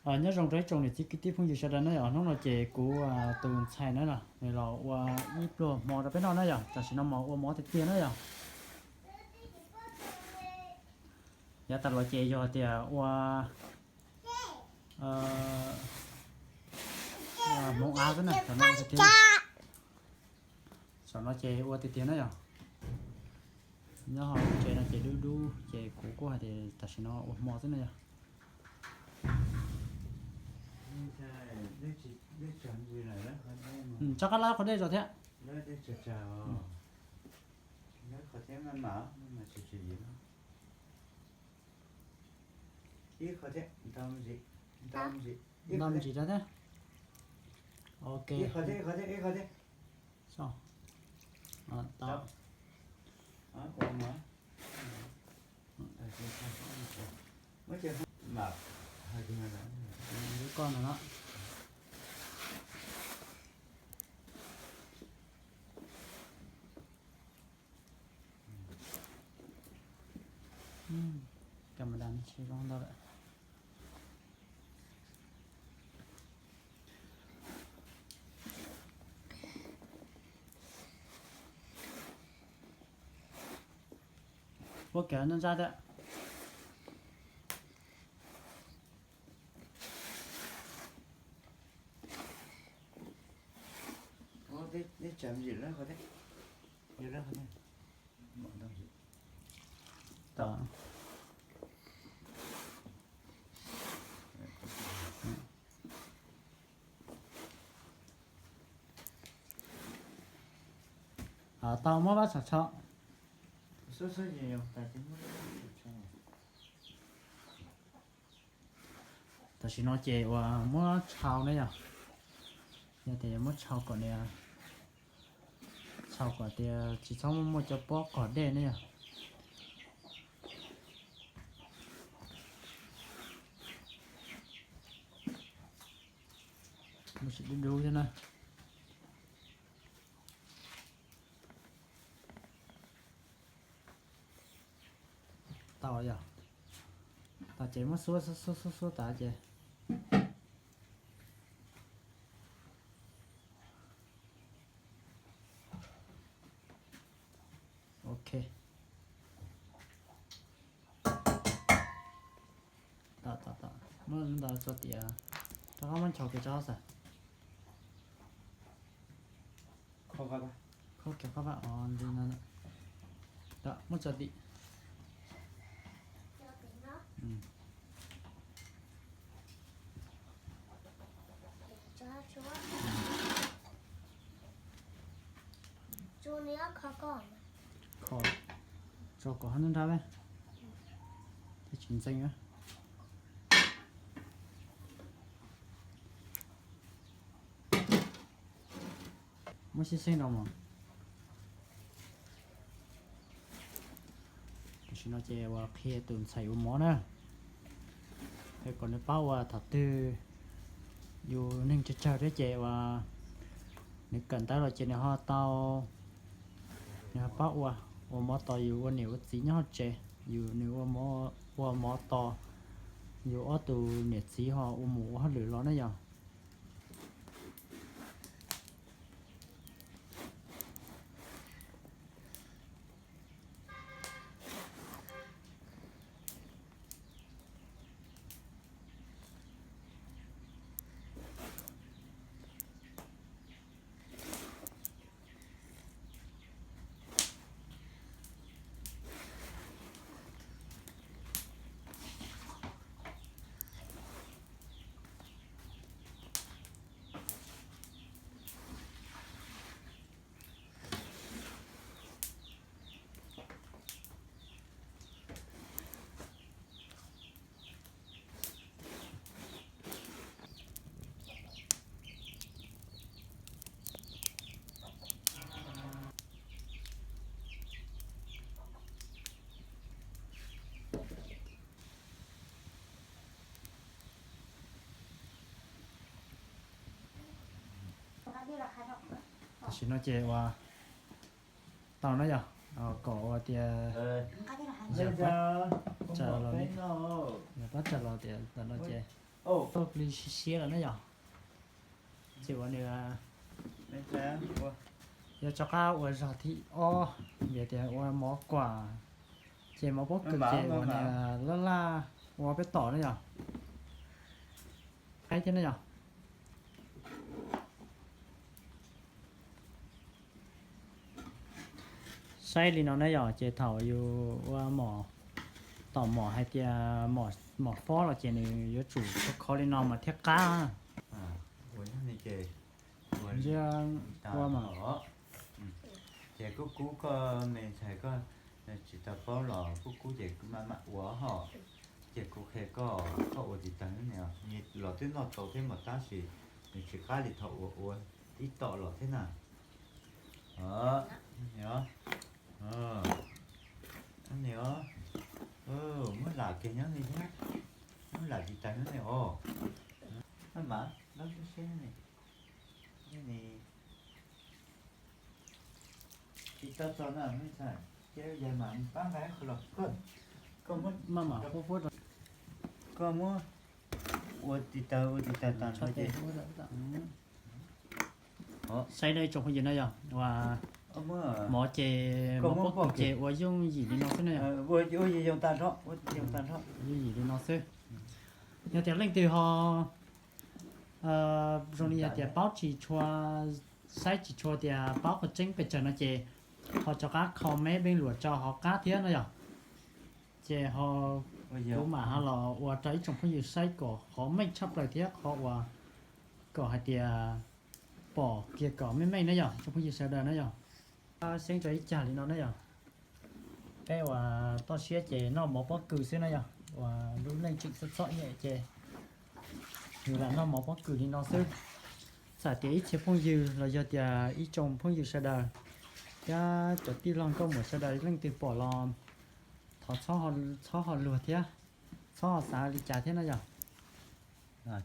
Nyob zoo rau ib tsoom niam txiv kwv tij phooj ywg sawv daws na yom, hnub no ces kuv tus ntxhais na nws los ua ib pluag hmo rau peb noj na yom, tam sim no mas ua mov tiag tiag na yom. Yav tas los ces yog tias ua hmoov av xwb na, tam no ces ua tiag tiag na yom. Nyob hauv tsev no ces dub dub ces kuv kuj hais tias tam sim no ua hmo xwb na yom. Tso qab lab qhov dej zog thiab. Ntau ntsis rau thiab. Ok. Tau. Koj no no. Camera tsis zoo ntau lawm. Ua kev ntsa ntsa thiab. Tau muab vab tshau tshau. Tam sim no ces uas muab tshau ne yom, yog tias muab tshau kom nias, tshau kom tias tsis txhob muaj cov pob qog dej ne yom. Muab sim dub dub thiab na. Tau yom. Tau ces muab xuab xuab xuab xuab tas ces. Ok. Tau tau tau, muab ntawd tso tias, rov qab muab nchos kiag tso xwb. Kho kiag qab vaj os li no. Muab tso tim. Kho, tso kom hab nub nrab thiaj tsis ntxeev. Muab sib xeeb rau mog. Tam sim no ces uas qhia tus ntxhais ua mov na, es kom nws paub uas thaum twg yus neeg tsawg tsawg thiab ces uas nws kawm ntawv los ces nws ho tau, nws ho paub ua, ua mov tos yus ua niam ua txiv nyob hauv tsev, yus nws ua mov tos yus ob tug niam txiv ho ua mus ua hauj lwm los na yom. Tam sim no ces uas tau na yog, kom ua tias yog pab tsa los tias tam no ces Tau li siab siab lawm na yom. Ces ua nws yuav rov qab ua zog thib ob, vim tias ua mov kuam, ces mov pob kws ces ua nws laj laj ua peb tom na yom. Qaib thiab na yom. Saib li no na yom, ces thaum yus ua mom, tom mom hais tias mom fob los ces nws yuav tsum khov khov li no mas thiaj qab. Ua mas ces kuj kub koj me ntxhais koj tsis tau paub los kuj kub ces kuv mam mam ua hos. Ces kuv qhia koj, koj ua tsis tag ne, los twb noj tau thiab mas tab sis nws tsis qab li thaum uas ua ib tom los thiab na. Muab lam kiag nyob li thiab, muab lam tsis tag nyob li os. Mas lub seb ne, tsis tau txog na, cia yog mas pab nqa qhov los, koj muab, koj muab ua tsis tag, ua tsis tag tag nrho ces saib nawb ib tsoom phooj ywg na yom, ua mov ces mov pob kws ces ua yooj yim li no xwb na yom. Ua yooj yim li no xwb. Yog tias leej twg ho zoo li hais tias paub tsis tshua, saib tsis tshua tias paub qhov tseeb pes tsawg no ces ho rov qab comment peb luam tso hauv qab thiab no yom. Ces ho kuv mam ho los ua rau ib tsoom phooj ywg saib kom qhov meej tshaj plaws thiab qhov uas kom hais tias pom kiag kom meej meej na yom, tsoom phooj ywg sawv daws na yom. Xeeb rau ib cag li no na yom. Peb uas toj siab ces noj mov pob kws xwb na yom, uas lub neej tseem txom txom nyem ces yus lam noj mov pob kws li no xwb. Txawm tias ib txhia phooj ywg los yog tias ib tsoom phooj ywg sawv daws thiab cov tij laug nkauj muam sawv daws leej twg pom los thov txhob ho luag thiab, txhob ho xav li cas thiab na yom. Tam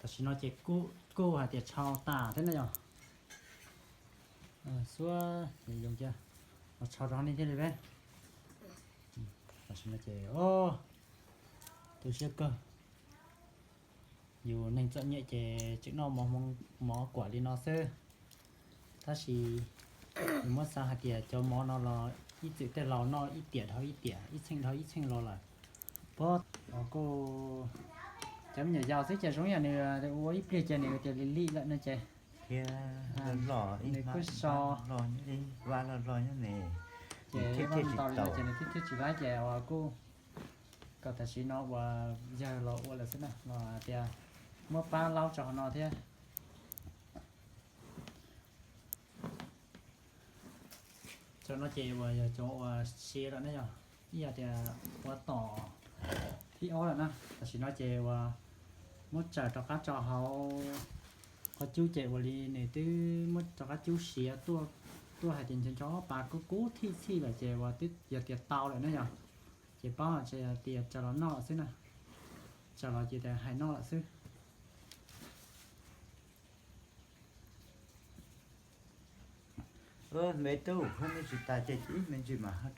sim no ces kuj hais tias tshau tas thiab na yom. Xua, yoo cia, los tshau rau nej thiaj li peb. Tam sim no ces, o, tu siab kawg. Yus neeg txom nyem ces tseem noj mov kuam li no xwb. Tab sis yus muab xav hais tias cov mov no los ib txwm tej laus noj ib tiam dhau ib tiam, ib txheej dhau ib txheej los lawm. Pob, o, kuj cov me nyuam yaus xwb ces zoo yam nws ua ib pliag ces nws tias lim lim lawm no ces thiab loj loj, nws kuj so, loj loj nyob ne, ces thiaj tsis laib ces kuj kom tam sim no uas yawg los ua lawm xwb na, los tias muab pab laub tso hauv no thiab. Cov no ces uas yog cov uas siav lawm na yom, ib yam tias ua tom thib ob lawm na. Tam sim no ces uas muab tsaws rov qab tso hauv qhov cub ces ua li nws twb muab rov qab cub siav tuaj, tuaj hais tias ncho ncho pas kub kub thij txhij lawm ces uas twb yog tias tau lawm na yom. Ces paub hais tias tsaws los noj lawm xwb na, tsaws los ces tias hais noj lawm xwb. Me tub, koj nej tsis tas ces ib me ntsis mas ho